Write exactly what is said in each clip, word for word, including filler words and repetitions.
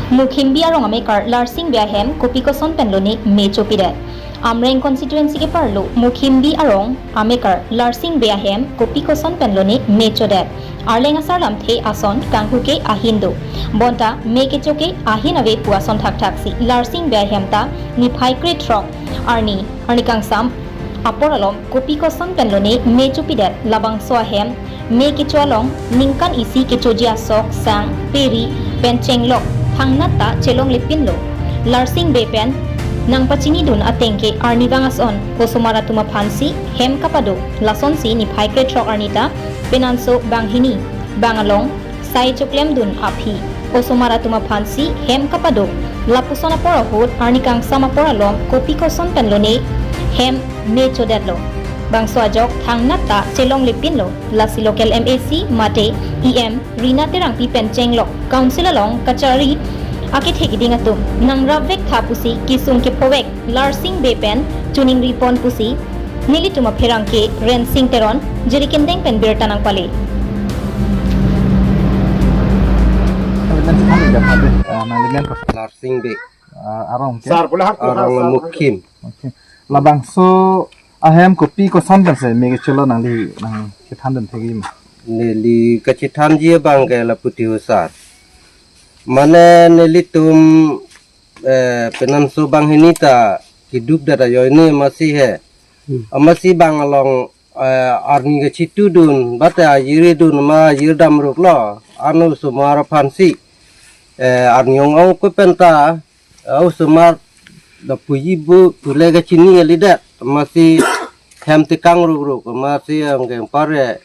Mukhimbi arong amekar Larsing Bey ahem kopi koson pen lone me chopidet. Amreng constituency keparlo Mukhimbi arong amekar Larsing Bey ahem kopi koson pen lone me chodet. Arleng asar lamthe ason kanghu ke ahin do. Bonta me kecho ke ahin ave pu ason thakthak si Larsing Bey ahem ta niphai krethrok arni, arni kangsam apor alom kopi koson pen lone me chopidet. Labangso ahem me kecho along ningkan isi kechoji asok, sang, peri pen chenglok thangnat ta chelonglepinlo. Larsing Bey pen nangpachinidun ateng ke arnivang ason osomar atum aphansi hem kapado. Lasonsi niphai krethrok arni ta penanso banghini bang along sai choklemdun aphi osomar atum aphansi hem kapado. Lapuson apor ahut arni kangsam apor alom kopi koson pen lone hem me chodetlo. Bangso ajok thangnat ta chelonglepinlo. Lasi local M A C mate E M Rina Terangpi pen chenglok Council along kachari akethe keding atum nangrapvek tha pusi kesung kephovek Larsing Bey pen choningripon pusi nelitum apherangke Rensing Teron Jirikindeng pen birta nangpale. Ah, nang limen pas. Larsing Bey. Ah, arong ke? Sar, pula hak arong sar. Mukhim. Oke. Labangso ahem kopi koson pen si me kecholo nangli nangchethandun thekji ma? Neli kachethanji abang ke lapu ti ho sar. Mane nelitum eh, penanso banghini ta keduk dada ajoine masi he. Hmm. Amasi bang along, eh, arni kachitudun, bate ajiridun ma ajir damruklo, ano osomar aphansi. Eh, arni ong ong ko penta, eh, osomar da puji bu, pule kachini alidet, masi hem tekang rukruk, masi ang ke pare,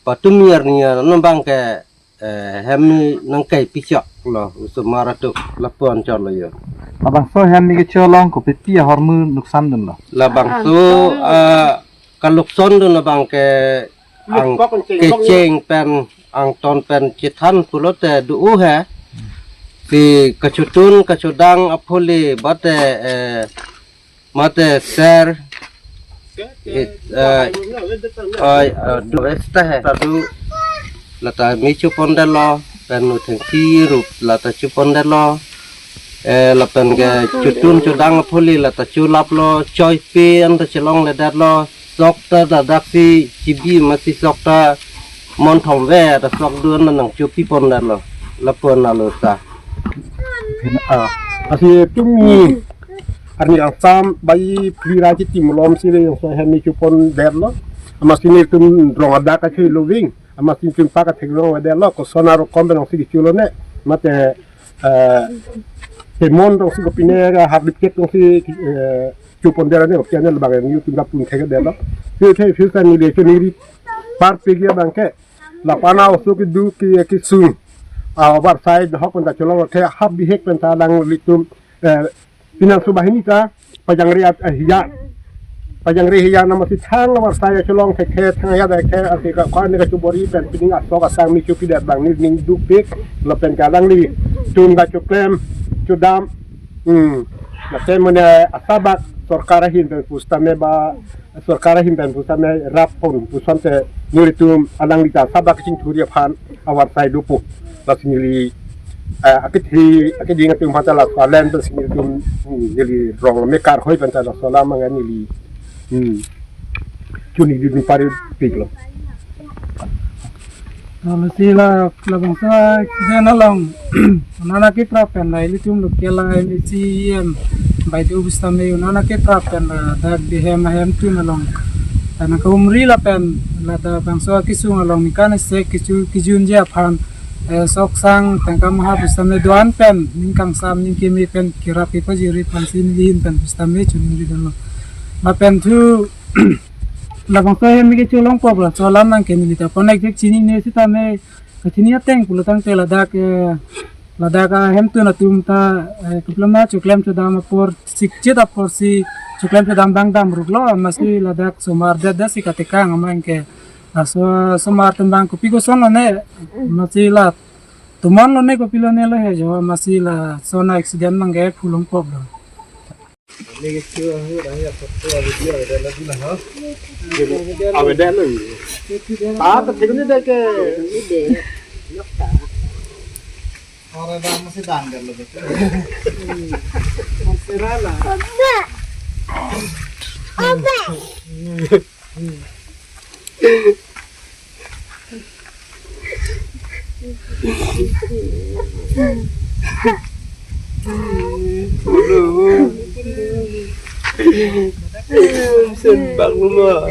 patumi arni ano bang ke, eh, hem nangkai pichok lo, osomar atum lapu-an chotlo jo. Labangso hem me kecho along kopipi ahormu nuksan dunlo? Labangso, ah, kaluksan dun abang ke ang kecheng pen angton pen chethan pulote do-o he. Si kachotun kachodang aphuli bate, eh, mate ser, it, eh, oi, eh, do esta he, ta do, lata me chopondetlo, pen uthengpi rup lata chopondetlo, eh, lapen ke chotun chodang aphuli lata cholaplo, choipi anta chelongledetlo, sok ta dadaksi chibi masi sok ta monthom ve ta sok dun nangchopipondetlo, lapu-an alo ta. Ah, asi tumi arni kangsam bai phli ra chitim malom si le jongsi hem me chopondetlo. Amatsi nelitum rong adak kachoi loving. Amatsi nelitum pa katheklong avedetlo. Koson arokom pen jongsi kecholo ne. Mate, eh, hemon jongsi kopine ka hap dipket jongsi, eh, chopondet ne, kopi ane labang nelitum lapu-an thekdetlo. Phir the, phir sa neli choningri parpegi abang ke. Lapu-an oso keduk ke, kesung. Ah, avarsai dohok pen ta cholong the hap bihek pen ta alanglitum, eh, penanso banghini ta pajangre at, eh, hiya. Pajangre hiya amatsi thang avarsai cholong thekthe, thang hiya thekthe, asi ka kwan ka chubori pen pining asok asang me chopidet abang neli ning dukpik, lapen ke alanglitum kachoklem chodam. Hmm. Lapen mane asabak sorkar ahin pen pusitame ba sorkar ahin pen pusitame rappon pusitame nelitum alangli ta asabak kachingthurji aphan avarsai dopo. Lasi neli, eh, akethe, akeding atum aphan ta laso alam pensi nelitum, hmm, neli rong amekar hoi pen ta laso alam angan neli, hmm, choningridun parpiklo. Lasi la, labangso accident along, non akeprap pen la ilitum local M A C E M baideo pusitame non akeprap pen ladak bihem ahem atum along, nangkaumri lapen ladak bangso akesung along ningkan isi kecho kejunji aphan, eh, sok sang tangka maha pusitame do-an pen ning kangsam ning keme pen kerap kepajirji aphansi neli ahin pen pusitame choningridunlo. Lapen thu labangso hem me kecho longpo laso alam nang ke neli ta pon ek jek chinine sitame kachini ateng pulo tangte ladak, eh, ladak ahemtun atum ta, eh, keplema choklem chodam apor sikchit aporsi choklem chodam abang damruklo, amatsi ladak osomar det det si katekang amang ke. Laso osomar atum abang kopi kosonlo ne, amatsi la tomon lone kopi lone lo he jo, amatsi lason accident abang ke phu longpo lo. Avedetlo. Ah, ta thik ni deke. Orang dah mesti dangdut lo betul. Masih rala. Sen bang rumah.